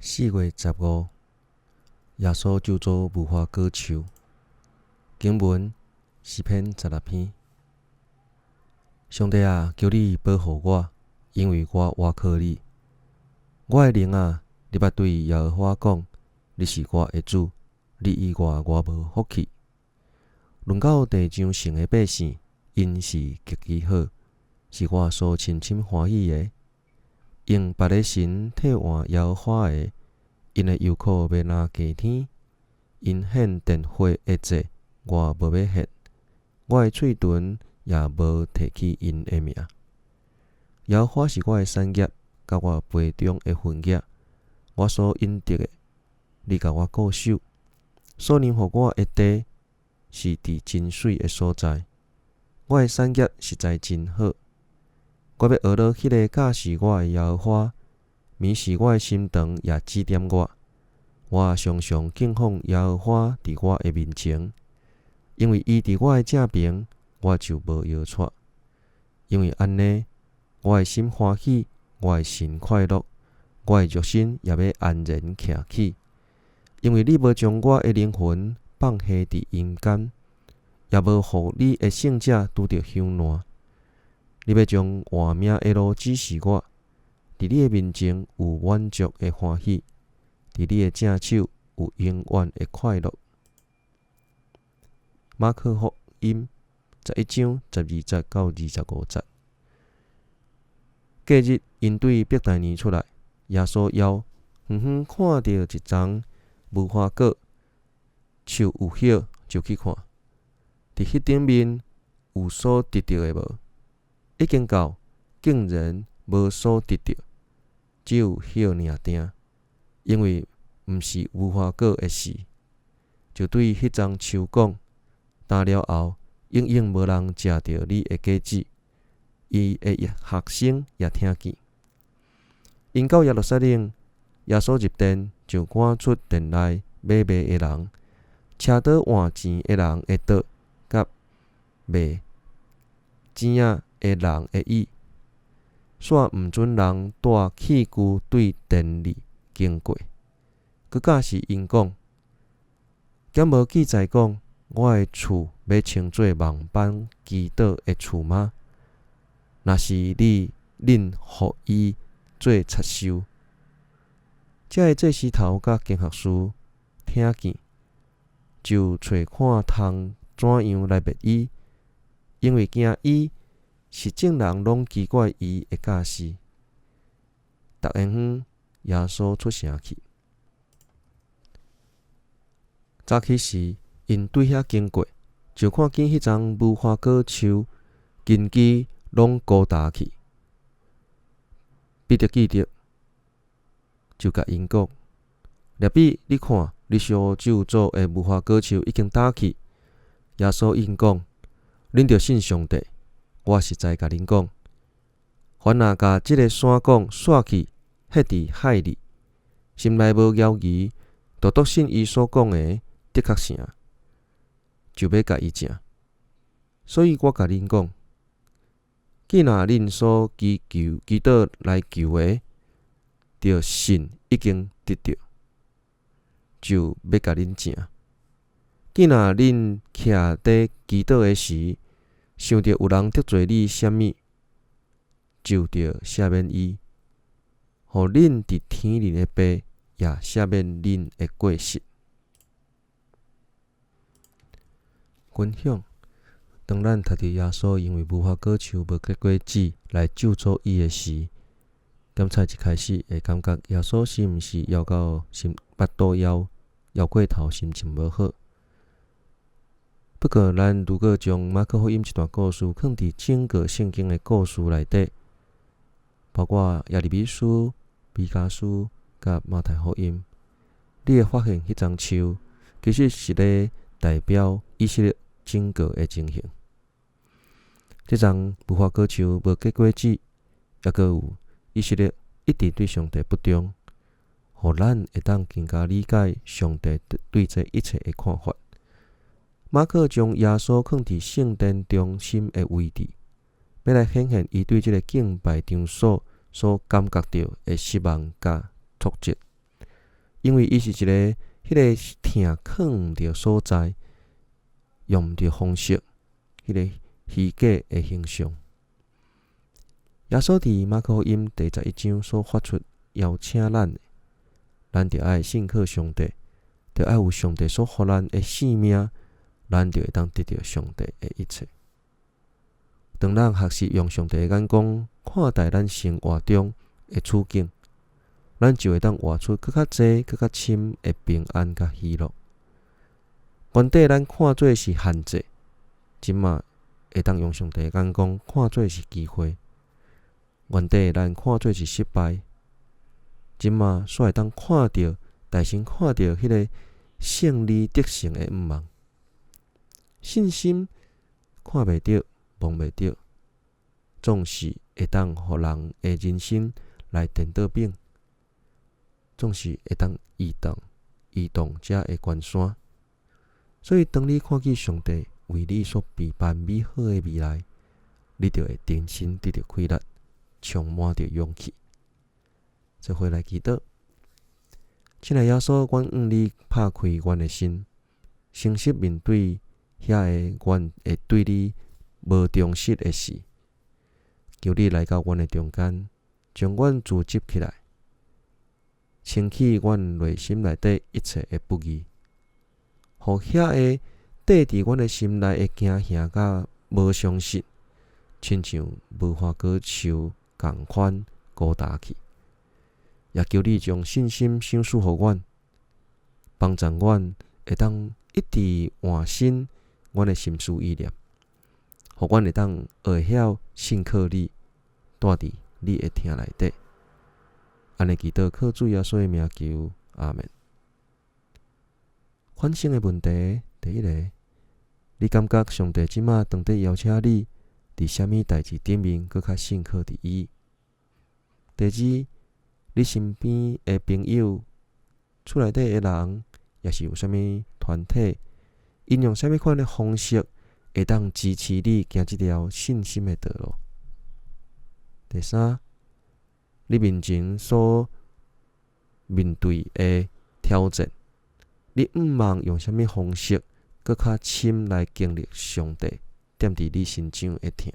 4月15，耶穌咒詛無花果樹。經文詩篇16篇。上帝啊，求你保護我，因為我倚靠你。我的靈啊，你捌對耶和華講：你是我的主，你以外我無福氣。論到地上生的百姓，𪜶是極其好，是我所深深歡喜的。用別个神替換耶和華的，𪜶的憂苦欲若加添。𪜶獻奠火的祭，我無欲獻；我的喙唇也無提起𪜶的名。耶和華是我的產業，佮我杯中的分額，我所應得的，你共我固守。所量予我的地，是佇真媠的所在。我的產業實在真好。我欲學落彼个教示我的耶和華，明示我的心腸也指點我。我常常敬奉耶和華佇我的面前，因為伊佇我的正爿，我就無搖掣。因為按呢，我的心歡喜，我的神快樂，我的肉身也欲安然徛起。因為你無將我的靈魂放下佇陰間，也無予你的聖者拄著朽爛。你欲將活命的路指示我，佇你的面前有滿足的歡喜，佇你的正手有永遠的快樂。馬可福音11章12節到25節。隔日，𪜶對伯大尼出來，耶穌枵，遠遠看著一叢無花果樹有葉，就去看，佇彼頂面有所得著的無？已經到，竟然無所得著，只有葉爾定，因為毋是無花果的時，就對彼叢樹講：今了後，永永無人食著你的果子。伊的學生也聽見。𪜶到耶路撒冷，耶穌入殿，就趕出殿內買賣的人，車桌換錢的人的桌，佮賣糋仔的人的椅，煞毋准人帶器具對殿裡經過。閣教示𪜶講：敢無記載講，我的厝欲稱做萬邦祈禱的厝嗎？若是你恁予伊做賊岫。遮的祭司頭佮經學師聽見，就揣看通怎樣來滅伊，因為驚伊，是眾人攏奇怪伊的教示。逐下昏，耶穌出城去。早起時，𪜶對遐經過，就看見彼叢無花果樹根基攏枯焦去。彼得記得，就共𪜶講：拉比，你看，你所咒詛的無花果樹已經焦去。耶穌應講：恁著信上帝。我實在共恁講，凡若共這个山講徙去，彼佇海裡，心內無猶疑，獨獨信伊所講的的確成，就欲共伊成。所以我共恁講，既若恁所祈求、祈禱來求的，著信已經得著，就欲共恁成。既若恁徛佇祈禱的時，想著有人得罪你啥物，就著赦免伊，予恁佇天裡的爸也赦免恁的過失。分享：當咱讀著耶穌因為無花果樹無結果子來咒詛伊的時，敢猜一開始會感覺耶穌是毋是枵到心腹肚枵，枵過頭，心情無好？不過，咱如果將馬可福音這段故事放佇整個聖經的故事內底，包括耶利米書、彌迦書佮馬太福音，你會發現彼叢樹其實是咧代表以色列整個的情形。這叢無花果樹無結果子，抑閣有以色列一直對上帝不忠，予咱會當更加理解上帝對這一切的看法。馬可將耶穌放佇聖殿中心的位置，欲來顯現伊對這个敬拜場所所感覺著的失望佮挫折。因為伊是一个彼个疼囥毋著所在，用毋著方式，彼个虛假的形象。耶穌佇馬可福音第11章所發出邀請咱的，咱著愛信靠上帝，著愛有上帝所予咱的性命，咱就會當得著上帝的一切。當咱學習用上帝的眼光看待咱生活中的處境，咱就會當活出閣較濟、閣較深的平安佮喜樂。原底咱看做是限制，這馬會當用上帝的眼光看做是機會。原底咱看做是失敗，這馬煞會當看著，大聲看著彼个勝利得勝的向望。信心看袂著、摸袂著，總是會當予人的人生來顛倒反，總是會當移動、移動遮的關山。所以，當你看見上帝為你所備辦美好的未來，你就會重新得著氣力，充滿著勇氣。做伙來祈禱，親愛耶穌，阮向你拍開阮的心，誠實面對遐个阮會對你無忠實的事，求你來到阮的中間，將阮組織起來，清去阮內心內底一切的不義，予遐个綴佇阮的心內的驚嚇佮無相信，親像無花果樹仝款孤單去。也求你將信心賞賜予阮，幫助阮會當一直換新阮的心思意念，予阮會當學會曉信靠你，蹛佇你的疼內底。按呢祈禱，靠主耶穌的名求，阿們。反省的問題，第一个，你感覺上帝這馬當佇邀請你，佇啥物代誌頂面閣較信靠佇伊？第二，你身邊的朋友、厝內底的人，抑是有啥物團體，𪜶用啥物款的方式，會當支持你行這條信心的道路？第三，你面前所面對的挑戰，你向望用啥物方式，閣較深來經歷上帝踮佇你身上的疼？